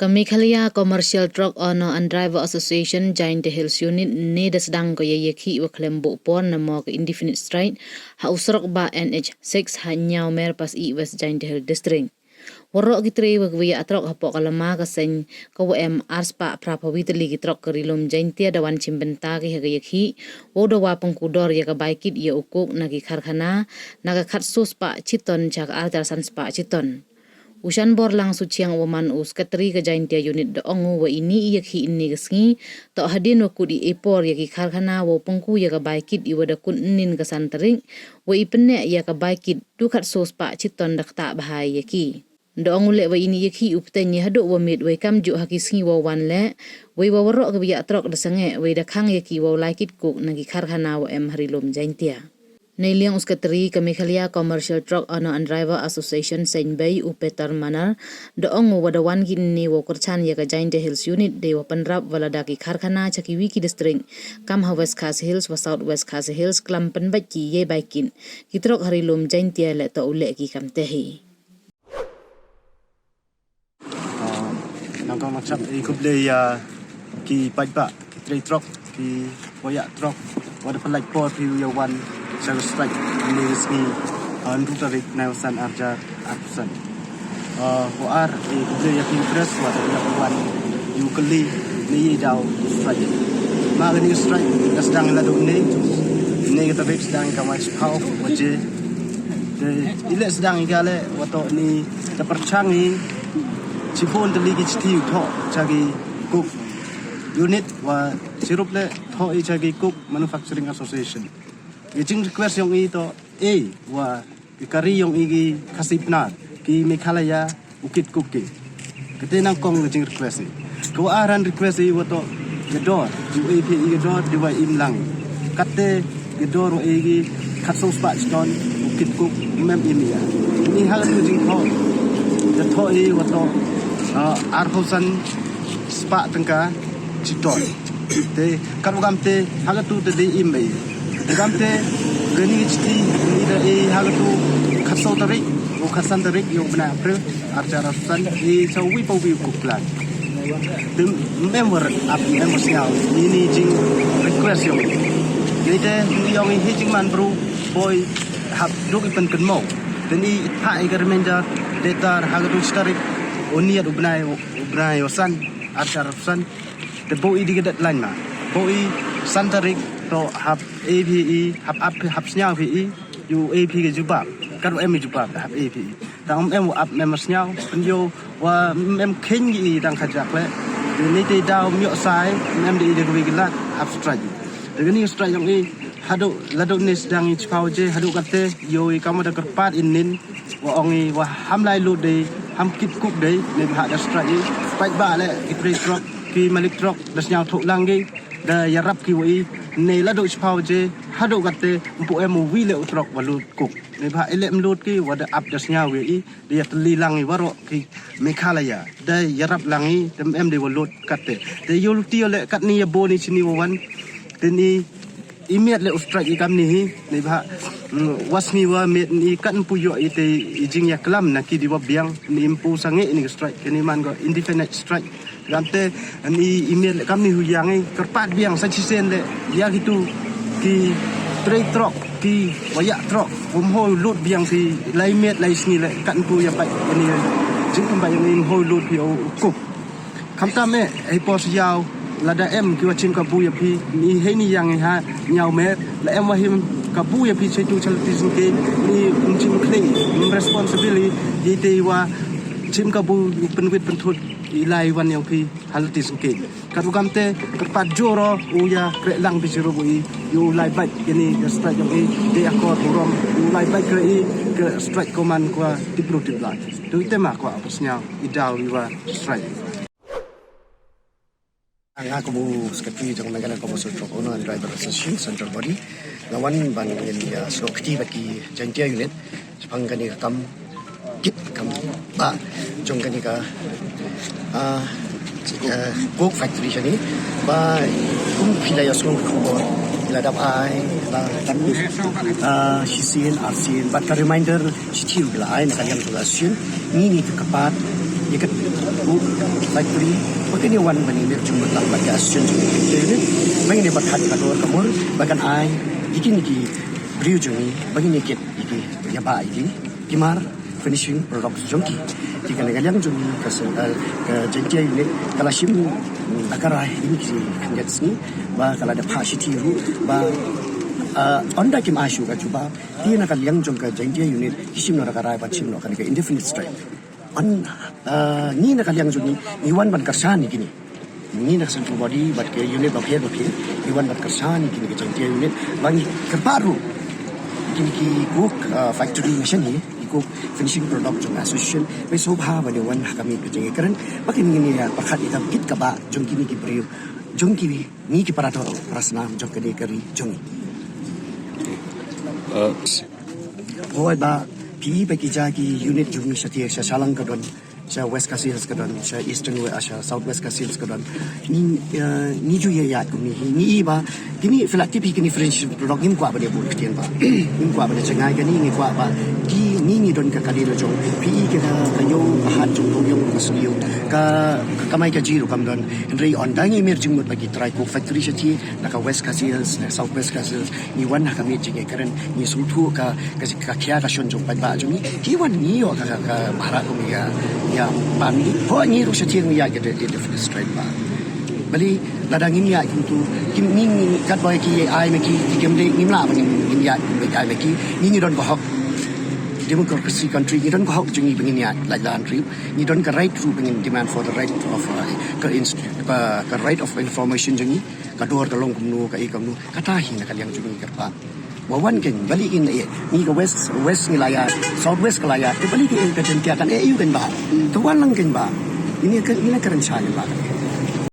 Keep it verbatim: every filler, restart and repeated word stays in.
Ka Meghalaya Commercial Truck Owner and Driver Association Jaintia Hills Unit ne da sdang ko ya yakhih wa khlem buh por namo ka indefinite strike ha u surok bah N H six ha Niawmer Pasyih, West Jaintia Hills District. Waroh ki tre wa ki wa yah truck hapoh ka lama ka seng ka wa em arspah phra phawi tylli ki truck ka Ri-lum Jaintia da wan chimbynta ki ha ka yakhih, wow da wa pynku dor ya ka bai kit ya u coke na ki karkhana, na ka khatso spah chiton cha ka arhajar san spah chiton. U Shanborlang Suchiang wa man u Secretary ka Jaintia Unit da ong u wa ini i yakhih ini ka sngi, toh hadien wa kut i e por ya ki karkhana wow pynku ya ka bai kit i wa da kut nin ka san tarik, wa i pynneh ya ka bai kit du khatso spah chiton da ktah bha ya ki. Da ong u leh wa ini i yakhih u pteng ya haduh wa miet, wei kamjooh ha ki sngi wow wan leh, wei wa waroh ki wa yah truck da sangeh, wei da khang ya ki wow lai kit coke na ki karkhana wa em ha Ri-lum Jaintia. Nei liang u Secretary ka Meghalaya Commercial Truck Owner and Driver Association Seiñbei, u Peter Manar, da ong u wa da wan ki ini wow kyrchan ya ka Jaintia Hills Unit dei wa pynrap wa lada ki karkhana cha ki wi ki district, kam ha West Khasi Hills wa South West Khasi Hills, klam pynbait ki yei bai kit ki truck ha Ri-lum Jaintia leh toh u leh ki kamte hi. Ah, nang ka machap i khublei ya ki paidbah, ki trei truck, ki wa yah truck, wa da pynlait por phi u ya wan cha ka strike ini ka sngi, ah, ynru tarik nai wa san arhajar arphaw san. Ah, wa ar i khublei ya ki press wa da ya wan u kylli ni i daw strike. Ma kani strike da sdang la du ni, ni ka tarik sdang ka wa chiphaw waje. Te i leh sdang i ka leh wa toh ni da pyrchang i chibun tylli ki chithi u thoh cha ki coke unit wa chirup leh thoh i cha ki Coke Manufacturing Association. Ka jing request yong i toh, e, wa i kari yong i ki Khasi Pnar, ki Meghalaya u kit coke ki. Kate nang kong ka jing request i. Ka wa ar request i wa toh ka dor, u e phi i ka dor di wa im lang. Kate ka dor wa e ki khatso spah chiton u kit coke mem im ya. Ni ha ka tu jing thoh, da thoh i wa toh, ah, arphaw san spah tyngka chiton. Te, kat wa kamte, ha ka tu te dei im bei. Wa kamte, kani ka chithi, ni da e ha ka tu khatso tarik, u khatsan tarik, yong bnai April, arhajar arphaw san, e cha wi pa wi u coke plant. Te, mem wa ap, mem wa sniaw, ni ni jing request yong. Kini te, ni yong i hi jing man bru, boi, hap duk i pynkynmaw. Te ni, ha i ka reminder, datar, ha ka tu chi tarik, u niat u bnai, u bnai, u san, arhajar arphaw san. Te boi di ka deadline ma. Boi san tarik toh hap e phi i, hap ap, hap sniaw phi i, u e phi ka jubab. Kat wa em i jubab, hap e phi i. Tang em wa ap mem sniaw, pynyoh wa mem kheiñ ki i dang khajak leh. Te ni te daw myoh sai, mem de i de ka wi ki lad, hap strike. Te kani strike yong i, haduh, la du ni sdang i chiphaw waje, haduh kate, yow i kam wa da kyrpad i nin, wa ong i, wa ham lai lut dei, ham kit coke dei, neibhah da strike i, paidbah leh, ki trei truck, ki malik truck, da sniaw thoh lang ki, da yarap ki wa i, nei la du chiphaw waje, haduh kate, mpu em u wi leh u truck wa lut coke. Neibhah i leh mlut ki, wa da ap da sniaw wa i, da ya tylli lang i waroh ki Meghalaya, da yarap lang i, te em dei wa lut kate. Te yow luti yow leh katni ya bun i chini wa wan, te ni i miet leh u strike i kamni hi, neibhah, mm, wa sngi wa miet ni kat mpu yoh i te i jing ya klam na ki di wa biang, ni mpu sangeh ni ka strike, kani man ko indefinite strike. Kamte, ni i miet leh kamni hu yang i, kyrpad biang sa chisien leh, ya ki tu, ki trei truck, ki wa yah truck, um hoi lut biang ki, lai miet, lai sngi leh, kat mpu ya bai, kani, jing kum bai yang i hoi lut ki u coke. Khamtam e, hei por sa yaw, lada em ki wa chim kabu ya phi, ni hei ni yang i ha, Niawmer, la em wa him kabu ya phi chei tu chal ti sing ke, ni um chim khlei, um responsibility, i te wa chim kabu, pynwit pynthut, i lai wan yong phi, hal ti sing ke. Kat wa kamte, kyrpad jur o, u ya, kreh lang phi chirup u i, u lai bait, kini, ka strike yong i, de akor burom, u lai bait kreh i, ka strike command kwa, tipru tiplai. Tu te ma kwa, apa sniaw, i daw, i wa, strike. Nga kum u Secretary jong Meghalaya Commercial Truck Owner and Driver Association Central Body. Nga wan ban ngin ya snoh kti bad ki Jaintia Unit chaphang kani ka kam kit kam ba jong kani ka, ah, ah, coke factory chani ba kum phi la ya snoh khubor la dap ai ba, ah, shisien arsien bad ka reminder Chithi u la ai na ka liang tu la sien, ngi ni ka kyrpad, Kat u factory, ba kini wan ban i mir jingmut lang bad ka association jong i. Ba ngin i pyrkhat ka dor ka mur, ba kan ai, i kini ki briew jong i, ba ngin i kit, i ki, ya ba i ki, ki mar, finishing products jong ki. Ki kane ka liang jong i, ka sen-, eh, ka Jaintia unit, ka la shim, mm, da ka rai, i ki khyndiat sngi, ba ka la da pha shithi ruh, ba, eh, ynda kim ai shuh ka jubab, ki na ka liang jong ka Jaintia unit, ki shim noh da ka rai, ba shim noh kane ka indefinite strike. An, ah, ngi na ka liang jong ngi, ngi wan ban kyrshan i kini. Ngi na ka central body, bad ka unit bapher bapher, ngi wan ban kyrshan i kini ka Jaintia unit, ba ngi kyrpad ruh. Kini ki coke, ah, factory nga shen hi, ki coke finishing product jong association, ba sngewbha ba da wan ha ka miet ka jingkren, ba kini ngi ya pyrkhat i kam kit ka ba, jong kini ki briew, jong kini, ngi ki para doh, para snam, jong kani ka ri, jong ngi. Uh, Hoi ba, phi ba ki ja ki unit jong ngi sha Tia, sha Shillong ka don, sha West Khasi Hills ka don, sha Eastern We-, ah, sha South West Khasi Hills ka don. Ngi, eh, ngi ju ya ya ko ngi, ngi i ba, kini flat tip hi kini French product ngim kwah ba ne bun ktien ba. Ngim kwah ba ne chengai kani, ngi kwah ba. Ki ngi ngi don ka kali la jong. Phi i ka ka yo, ka hat jong ko yo, ka studio. Ka, ka kamai ka jiru kam don. Hynrei ynda ngi mir jingmut ba ki trai coke factory sha Tia, na ka West Khasi Hills, na South West Khasi Hills. Ngi wan ha ka miet jingkren, ngi sngewthuh ka, ka, ka khia ka shon jong paidbah jong ngi. Ki wan ngi yoh ka, ka, ka bhara ko ngi ya, ya pan ngi. Ho ngi ruh sha Tia ngi ya ka de, de, de straight ba. Bali, lada ngim ya ki tu, kim ngi, ngi, kat boi ki ai me ki, ki kim de, ngim lah ba ngim, ngim ya, ki ai me ki. Ngi, ngi don ka hok. Democracy country, ngi don ka hok jong ngi ba ngin ya, like the country. Ngi don ka right ruh ba ngin demand for the right of, uh, ka inst-, ka, ka right of information jong ngi. Ka dor ka long kumno, ka e kumno. Kata hi na ka liang jong ngi kyrpad. Wa wan kein, bali kein e, ngi ka West, West ngi la ya, South West ka la ya, te bali kein ka Jaintia kan e u kein ba. Te wan lang kein ba. Ini ka, ini ka rynsan ba.